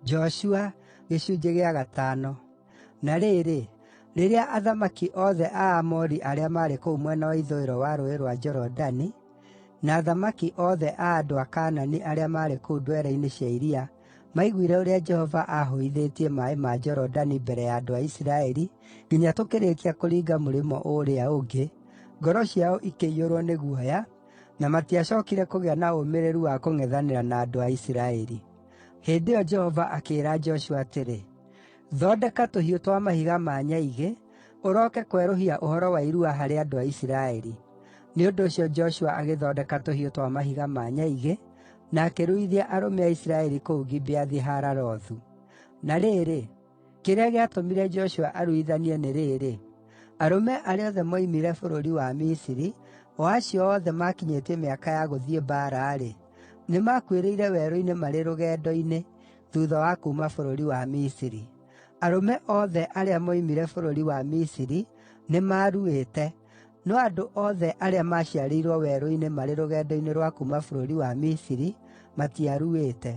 Joshua, gĩcunjĩ gĩa gatano. Na rĩrĩ, rĩrĩa athamaki othe a Aamori arĩa maarĩ kũu mwena wa ithũĩro wa Rũũĩ rwa Jorodani, na athamaki othe a andũ a Kaanani arĩa maarĩ kũu ndwere-inĩ cia iria maiguire ũrĩa Jehova aahũithĩtie maaĩ ma Jorodani mbere ya andũ a Isiraeli nginya tũkĩrĩkia kũringa mũrĩmo ũũrĩa ũngĩ, ngoro ciao ikĩiyũrwo nĩ guoya, na matiacookire kũgĩa na ũmĩrĩru wa kũng'ethanĩra na andũ a Isiraeli. Hĩndĩ ĩyo Jehova akĩĩra Joshua atĩrĩ, “Thondeka tũhiũ twa mahiga ma nyaigĩ, ũroke kwerũhia ũhoro wa irua harĩ andũ a Isiraeli.” Nĩ ũndũ ũcio Joshua agĩthondeka tũhiũ twa mahiga ma nyaigĩ, na akĩruithia arũme a Isiraeli kũu Gibeathi-Haaralothu. Na rĩrĩ, kĩrĩa gĩatũmire Joshua aruithanie nĩ rĩrĩ: Arũme arĩa othe moimire bũrũri wa Misiri, o acio othe maakinyĩtie mĩaka ya gũthiĩ mbaara-rĩ, nĩmakuĩrĩire werũ-inĩ marĩ rũgendo-inĩ thuutha wa kuuma bũrũri wa Misiri. Arũme othe arĩa moimire bũrũri wa Misiri nĩmaruĩte, no andũ othe arĩa maaciarĩirwo werũ-inĩ marĩ rũgendo-inĩ rwa kuuma bũrũri wa Misiri matiaruĩte.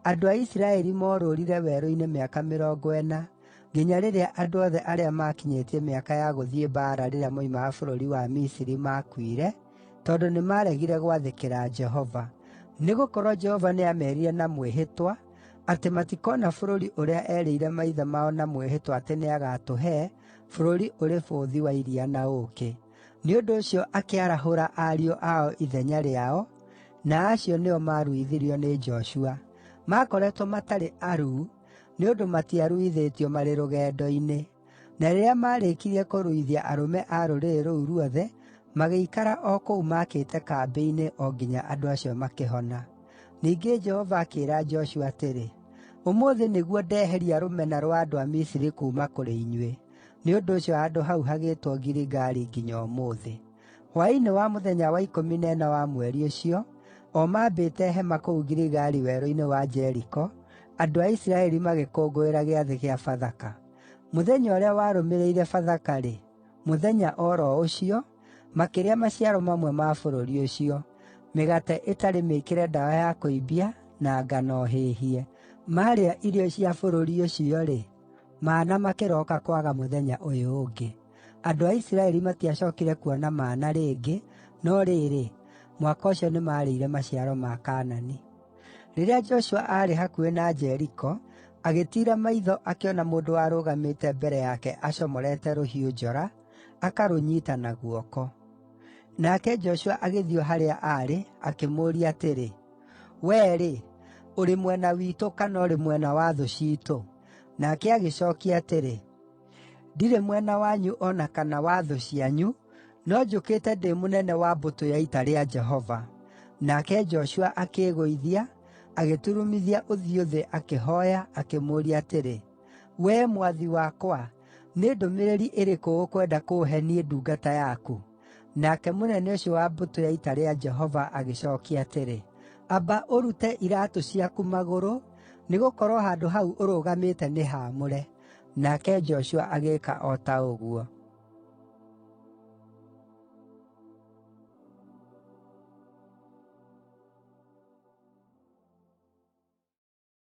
Andũ a Isiraeli moorũũrire werũ-inĩ mĩaka mĩrongo ĩna, nginya rĩrĩa andũ othe arĩa maakinyĩtie mĩaka ya gũthiĩ mbaara rĩrĩa moimaga bũrũri wa Misiri maakuire, tondũ nĩmaregire gwathĩkĩra Jehova. Nĩgũkorwo Jehova nĩameerire na mwĩhĩtwa atĩ matikoona bũrũri ũrĩa eerĩire maithe mao na mwĩhĩtwa atĩ nĩagatũhe, bũrũri ũrĩ bũthi wa iria na ũũkĩ. Nĩ ũndũ ũcio akĩarahũra ariũ ao ithenya rĩao, na acio nĩo maaruithirio nĩ Joshua. Maakoretwo matarĩ aruu nĩ ũndũ matiaruithĩtio marĩ rũgendo-inĩ. Na rĩrĩa maarĩkirie kũruithia arũme a rũrĩrĩ rũu ruothe, magĩikara o kũu maakĩte kambĩ-inĩ o nginya andũ acio makĩhona. Ningĩ Jehova akĩĩra Joshua atĩrĩ, “Ũmũthĩ nĩguo ndeheria rũmena rwa andũ a Misiri kuuma kũrĩ inyuĩ.” Nĩ ũndũ ũcio handũ hau hagĩĩtwo Giligali nginya ũmũthĩ. Hwaĩ-inĩ wa mũthenya wa 14 wa mweri ũcio, o maambĩte hema kũu Giligali werũ-inĩ wa Jeriko, andũ a Isiraeli magĩkũngũĩra gĩathĩ kĩa Bathaka. Mũthenya ũrĩa warũmĩrĩire Bathaka-rĩ, mũthenya o ro ũcio, makĩrĩa maciaro mamwe ma bũrũri ũcio: mĩgate ĩtarĩ mĩĩkĩre ndawa ya kũimbia, na ngano hĩhie. Maarĩa irio cia bũrũri ũcio-rĩ, mana makĩroka kwaga mũthenya ũyũ ũngĩ. Andũ a Isiraeli matiacookire kuona mana rĩngĩ, no rĩrĩ, mwaka ũcio nĩmarĩire maciaro ma Kaanani. Rĩrĩa Joshua aarĩ hakuhĩ na Jeriko, agĩtiira maitho akĩona mũndũ warũgamĩte mbere yake acomorete rũhiũ njora, akarũnyiita na guoko. Nake Joshua agĩthiĩ o harĩa aarĩ, akĩmũũria atĩrĩ, “Wee-rĩ, ũrĩ mwena witũ kana ũrĩ mwena wa thũ ciitũ?” Nake agĩcookia atĩrĩ, “Ndirĩ mwena wanyu o na kana wa thũ cianyu, no njũkĩte ndĩ mũnene wa mbũtũ ya ita rĩa Jehova.” Nake Joshua akĩĩgũithia, agĩturumithia ũthiũ thĩ akĩhooya, akĩmũũria atĩrĩ, “Wee mwathi wakwa, nĩ ndũmĩrĩri ĩrĩkũ ũkwenda kũũhe niĩ ndungata yaku?” Nake mũnene ũcio wa mbũtũ ya ita rĩa Jehova agĩcookia atĩrĩ, “Amba ũrute iraatũ ciaku magũrũ, nĩgũkorwo handũ hau ũrũgamĩte nĩ haamũre.” Nake Joshua agĩĩka o ta ũguo.